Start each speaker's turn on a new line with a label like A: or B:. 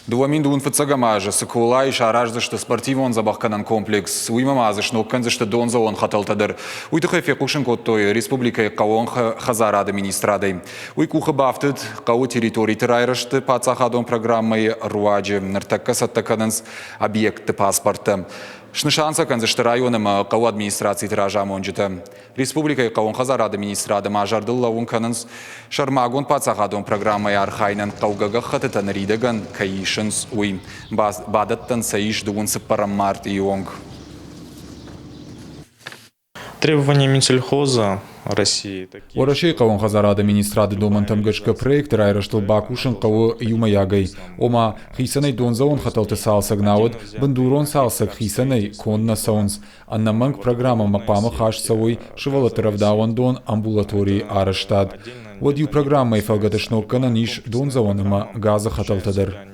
A: 2025 азы Цыколайы сараздзысты спортивон дзӕбӕхгӕнӕн комплекс, уыимӕ ма дзы сног кӕндзысты дондзӕуӕн хӕтӕлтӕ дӕр. Уый тыххӕй фехъусын кодтой республикӕйы хъӕууон хӕдзарады министрадӕй. Уый къухы бафтыд хъӕуы территориты райрӕзты паддзахадон программӕйы руаджы. Ныртӕккӕ цӕттӕ кӕнынц объектты паспорттӕ. Снысан сӕ кӕндзысты район ӕмӕ хъӕуы администрациты разамонджытӕ. Республикӕйы хъӕууон хӕдзарады министрады ма зӕрдыл лӕууын кӕнынц, сӕрмагонд паддзахадон программӕйы архайынӕн хъӕугӕ гӕххӕттытӕ ныридӕгӕн кӕй исынц, уый. Бадӕттӕн сӕ ис дыууын цыппӕрӕм мартъийы онг.
B: Требования Минсельхоза России
A: Уӕрӕсейы хъӕууон хӕдзарады министрады домӕнтӕм гӕсгӕ проекты райрӕзтыл бакусын хъӕуы иумӕйагӕй. Ома, хицӕнӕй дондзӕуӕн хӕтӕлты цалцӕг науӕд бындурон цалцӕг хицӕнӕй конд нӕ цӕуынц. Ӕнӕмӕнг программӕмӕ хъуамӕ хаст цӕуой сывӕллӕтты рӕвдауӕндон амбулаторийы арӕзтад. Уӕд иу программӕйы фӕлгӕты сног кӕнӕн ис дондзӕуӕн ӕмӕ газы хӕтӕлтӕ дӕр.